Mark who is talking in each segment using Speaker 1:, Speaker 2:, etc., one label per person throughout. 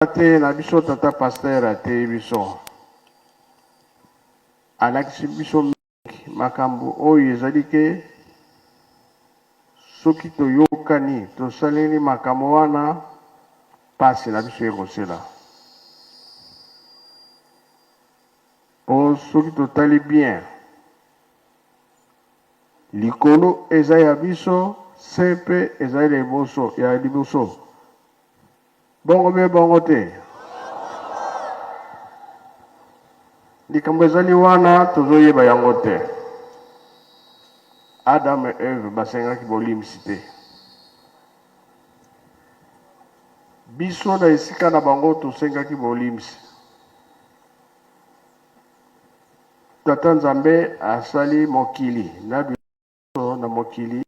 Speaker 1: Te na biso tata pasteur ateyi biso, alakisi biso mingi makambo oyo ezali ke soki toyokani tosaleli makambo wana pasi na biso ekosila. Po soki totali bien likolo eza ya biso, se pe ezali ya liboso. Bongo be bongo te? Likambo ezali wana tozoyeba yango te. Adam et Eve basengaki bolimbisi te. Biso na esika na bango tosengaki bolimbisi. Tata Nzambe asali mokili na biso na mokili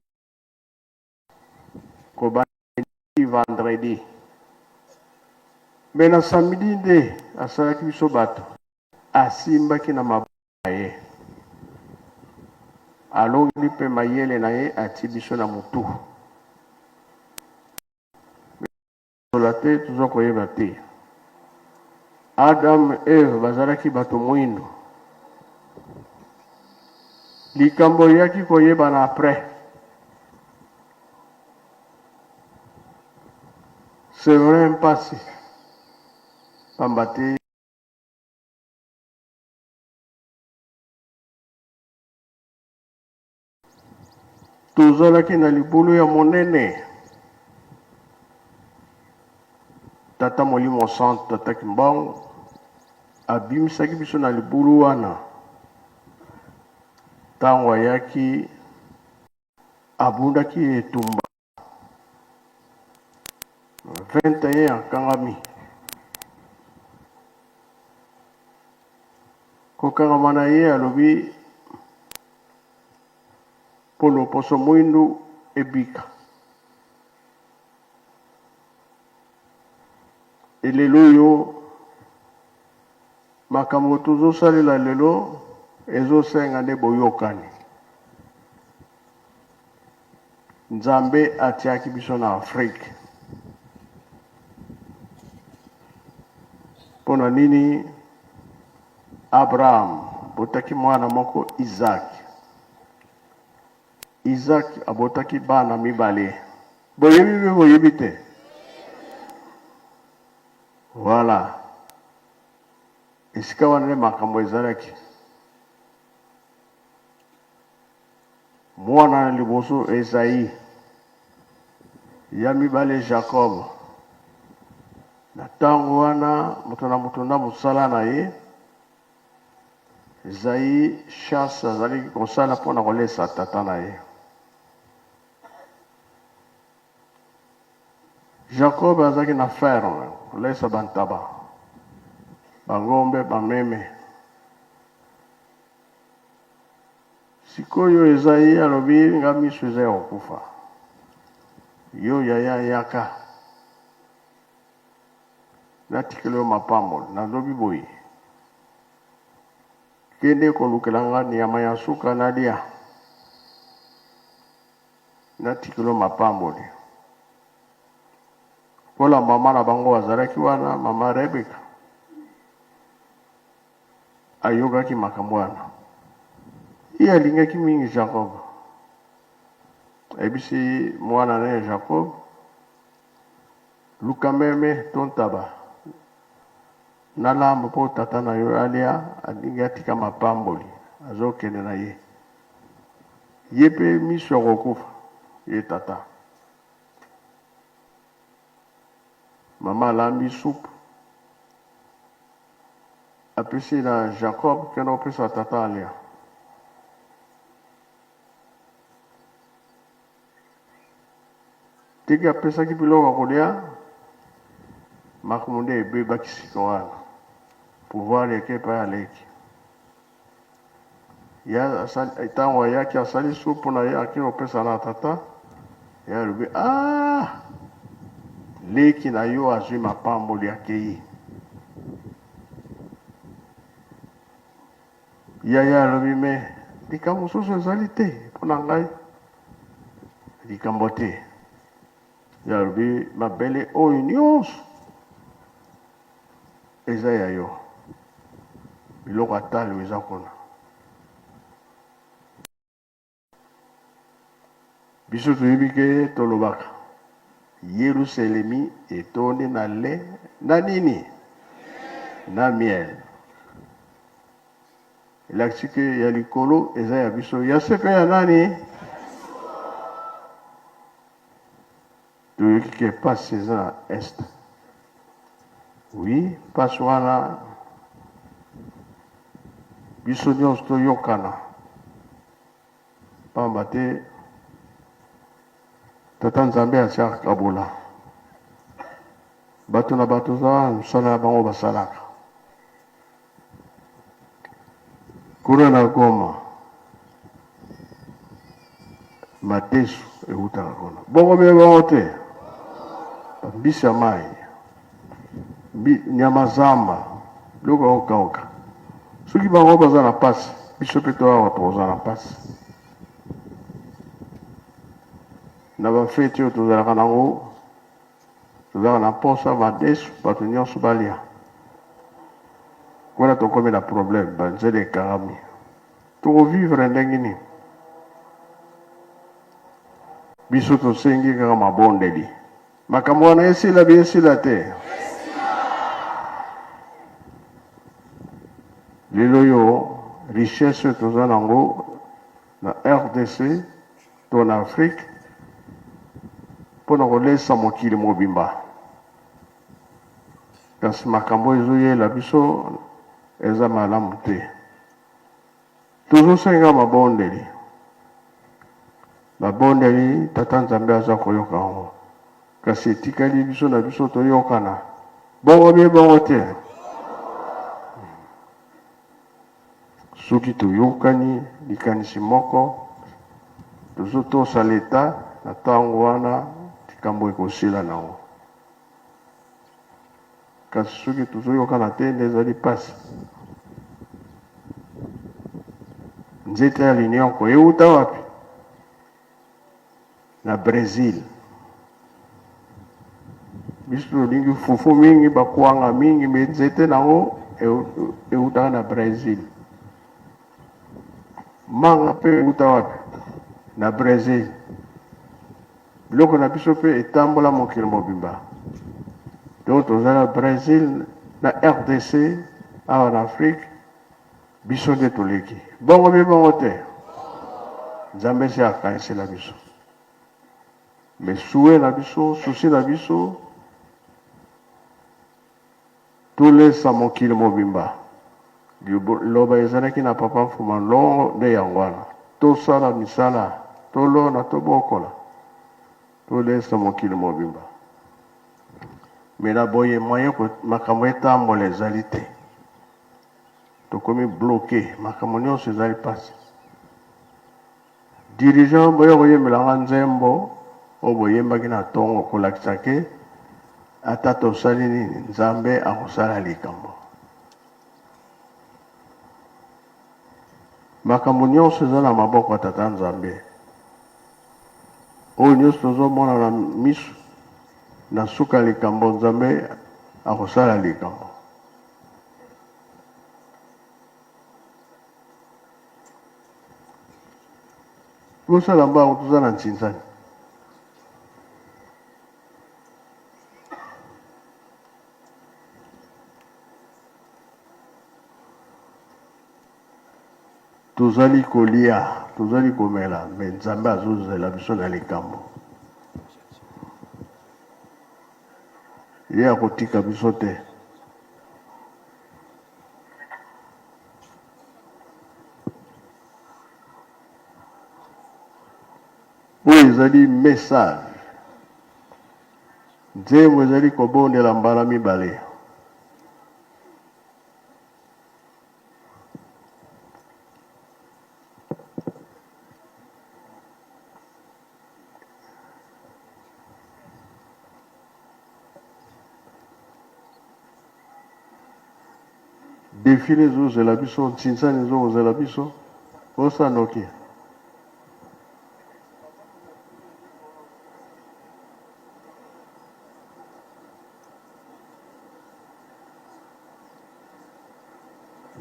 Speaker 1: kobanda lundi vendredi mais na samedi nde asalaki biso bato asimbaki na maboko na ye alongoli mpe mayele na ye atie biso na mutu Tola te toza koyeba te. Adam Eve bazalaki bato muindu. Likambo eyaki koyebana après. C'est vrai mpasi pamba te. Tozalaki na libulu ya monene. Tata Molimo Santu, Tata Kimbangu, abimisaki biso na libulu wana. Tango ayaki, abundaki etumba 21 akangami. Kokangama na ye alobi mpo loposo mwindu ebika. Elelo oyo makambo tozosalela lelo ezosenga nde boyokani. Nzambe atiaki biso na Afrique mpo na nini? Abraham abotaki mwana moko Isaac. Isaac abotaki bana mibale. Boyebi mpe boyebi te? Voilà. Esika wana nde makambo ezalaki. Mwana na liboso Esaü, ya mibale Jacob. Na tango wana moto na moto na mosala na ye. Esaü chasse azalaki kosala mpo na kolesa tata na ye. Jacob azalaki na ferme kolesa bantaba, bangombe, bameme. Sikoyo Esaü alobi, Nga misu eza ya kokufa. Yo yaya yaka natikela yo mapamboli. Nalobi boye, kende kolukela nga nyama ya suka nalia, natikela yo mapamboli. Lokola mama na bango azalaki wana, mama Rebeka, Ayokaki makambo wana. Ye alingaki mingi Jacob. Ayebisi mwana na ye Jacob, luka meme to ntaba nalamba mpo tata na yo alia, alingi atika mapamboli, azokende na ye. Ye mpe miso ya kokufa, ye tata. Mama alambi supu. Apesi na Jacob, kende kopesa tata alia. Teke apesaki biloko ya kolia, makambo nde ebebaki sika wana. Pouvoir eke epai ya leki. Ye ntango ayaki asali supu na ye ake kopesa na tata, ye alobi ah, leki na yo azwi mapamboli akei. Yaya alobi me likambo mosusu ezali te mpo na ngai, likambo te. Ye alobi mabele oyo nyonso. Eza ya yo. Biloko ya talo eza kuna. Biso toyebi ke tolobaka Yeruselemi etondi na lait na nini? Na miel. Elakisi ke ya likolo eza ya biso, ya se pe ya nani? Toyoki ke pasi eza na est. Oui, pasi wana biso nionso toyokana pamba te Tata Nzambe asi akabola bato na bato za mosala na bango basalaka. Kuna na Goma madesu ewutaka kuna. Bongo bino bongo te? Mbisi ya mayi, nyama zamba, biloko ya kokauka. Soki bango baza na pasi, biso pe to awa toza na pasi. Na ba feti oyo tozalaka nango, tozalaka na posa madesu bato nyonso balia. Kuna tokomi na problème, ba nzela ekangami. Toko vivre ndenge nini? Biso tosengi kaka mabondeli. Makambo wana esila bi esila te? Lelo oyo richesse oyo toza nango na rdc to na Afrique mpo na kolesa mokili mobimba, kasi makambo oyo ezoyela biso eza malamu te. Tozosenga mabondeli, mabondeli Tata Nzambe aza koyoka yango, kasi etikali biso na biso toyokana. Bongo bie bongo te? Soki toyokani likanisi moko, tozotosa leta na tango wana likambo ekosila nango. Kasi soki tozoyokana te nde ezali pasi. Nzete ya linioko ewuta wapi? Na Bresil. Biso tolingi fufu mingi, bakwanga mingi, me nzete nango ewutaka na Bresil. Manga pe ewuta wapi? Na Bresil. Biloko na biso pe etambola mokili mobimba. Donc toza na Bresil na rdc awa na Afrique biso nde toleki. Bongo bi bongo te? Nzambe esi akanisela biso. Mais souhait na biso, souci na biso tolesa mokili mobimba. Liloba ezalaki na papa Mfuma Nlongo nde yango wana. Tosala misala, tolona, tobokola, tolesa mokili mobimba. Mais na boye moyen makambo etambola ezali te. Tokomi bloque, makambo nionso ezali pasi. Dirigeant boya koyembela nga nzembo oyo boyembaki na tongo kolakisa ke ata tosali nini Nzambe akosala likambo. Makambo nyonso eza na maboko ya Tata Nzambe. Oyo nyonso tozomona na miso na suka likambo Nzambe akosala likambo. Bosala mbangu toza na nsinzani. Tozali kolia, tozali komela, me Nzambe azozela biso na likambo. Ye akotika biso te. Oyo ezali message. Nzembo ezali kobondela mbala mibale. Defile ezo zela biso, ntsinsani ezo kozela biso. Osa noki.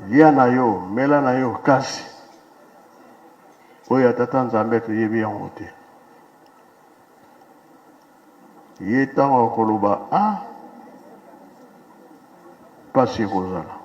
Speaker 1: Lia na yo, mela na yo, kasi oyo ya Tata Nzambe toyebi yango te. Ye ntango akoloba a ah, mpasi ekozala.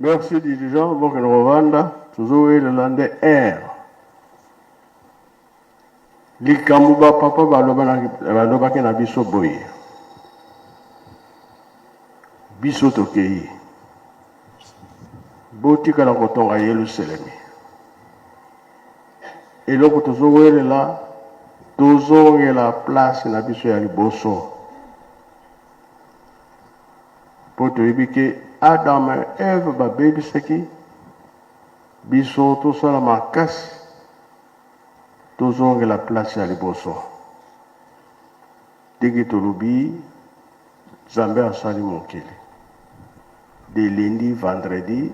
Speaker 1: Merci dirigeant bokende kovanda tozowelela nde air likambo bapapa balobaki na biso boye biso tokei botikala kotonga Yelusalemi eloko tozowelela tozongela place na biso ya liboso mpo toyebi ke Adam et Eve babebisaki biso, tosala makasi tozongela place ya liboso. Ndenge tolobi, Nzambe asali mokili de lundi vendredi,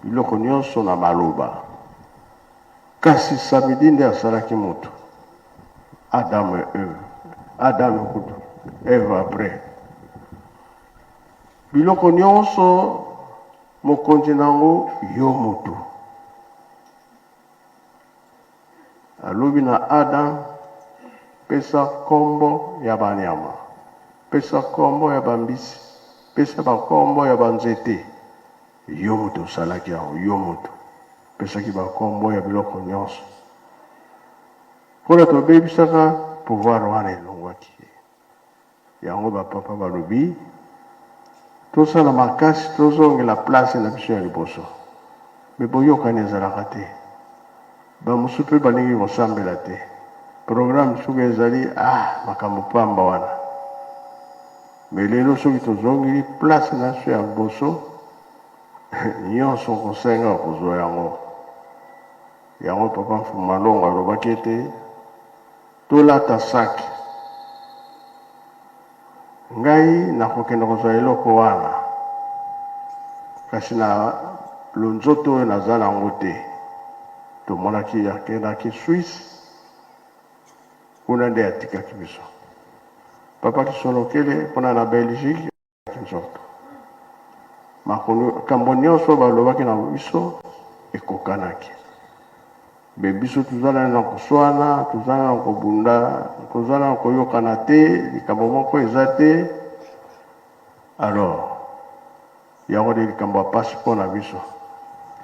Speaker 1: biloko nyonso na maloba, kasi samedi nde asalaki moto Adam et Eve, Adam kutu Eve après. Biloko nyonso mokonzi na yango yo moto. Alobi na Adam, pesa kombo ya banyama, pesa kombo ya bambisi, pesa bakombo ya banzete. Yo moto osalaki yango, yo moto pesaki bakombo ya biloko nyonso. Mpona tobebisaka pouvoir wana elongwaki. Yango ba papa balobi tosala makasi tozongela place na biso ya liboso. Me boyokani ezalaka te. Ba mosusu pe balingi kosambela te. Programme soki ezali ah makambo pamba wana. Me lelo soki tozongeli place na biso ya liboso nyonso okosenga okozwa yango. Yango papa Mfumu Malongo alobaki ete Tolata sac. Ngai nakokende kozwa eloko wana, kasi na lonzoto oyo naza na yango te. Tomonaki akendaki Suisse, kuna nde atikaki biso. Papa Kisolokele kuna na Belgique. Nzoto. Makambo nyonso balobaki na biso ekokanaki. Me biso tozala na koswana, tozala na kobunda, tozala na koyokana te, likambo moko eza te. Alors yango nde likambo ya pasi mpo na biso.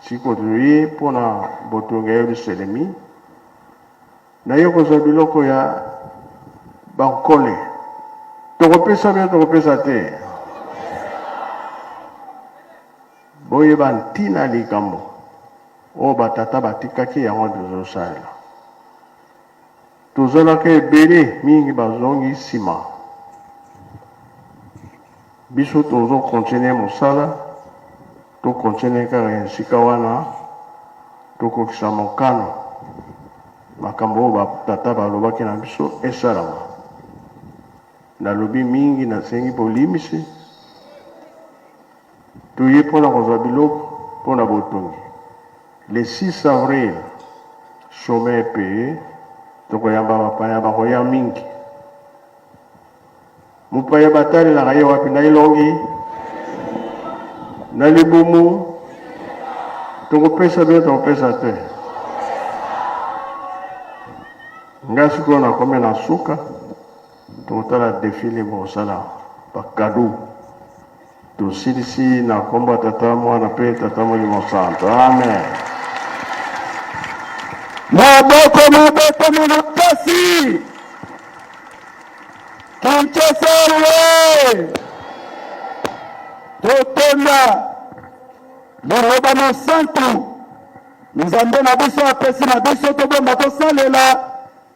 Speaker 1: Sikoyo toye mpo na botongi ya Yelusalemi, naye kozwa biloko ya bankole. Tokopesa bino, tokopesa te? Boyeba ntina ya likambo oyo batata batikaki, yango tozosalela. Tozalaka ebele mingi bazongi nsima. Biso tozo continuer mosala, to continuer kaka esika wana, tokokisa mokano, makambo oyo ba tata balobaki na biso esalama. Nalobi mingi, nasengi bolimbisi. Toye mpo na kozwa biloko mpo na botongi. Le 6 avril, chômeur est paye, tokoyamba bapaya bakoya mingi. Mopaya batalelaka ye wapi? Na elongi? Na libumu? Tokopesa bino, tokopesa te. Nga sikoyo nakomi na suka, tokotala defile bokosala ba cadeau. Tosilisi na kombo ya Tata, Mwana pe Tata Molimo Santo. Amen.
Speaker 2: Maboko mabetami makasi. Kinshasa oye! Totonda liloba mosantu Nzambe na biso apesi na biso tobomba tosalela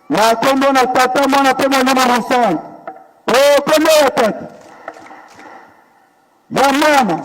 Speaker 2: na kombo na Tata, Mwana mpe Molimo Mosantu. O kombo ya Tata, ya Mwana.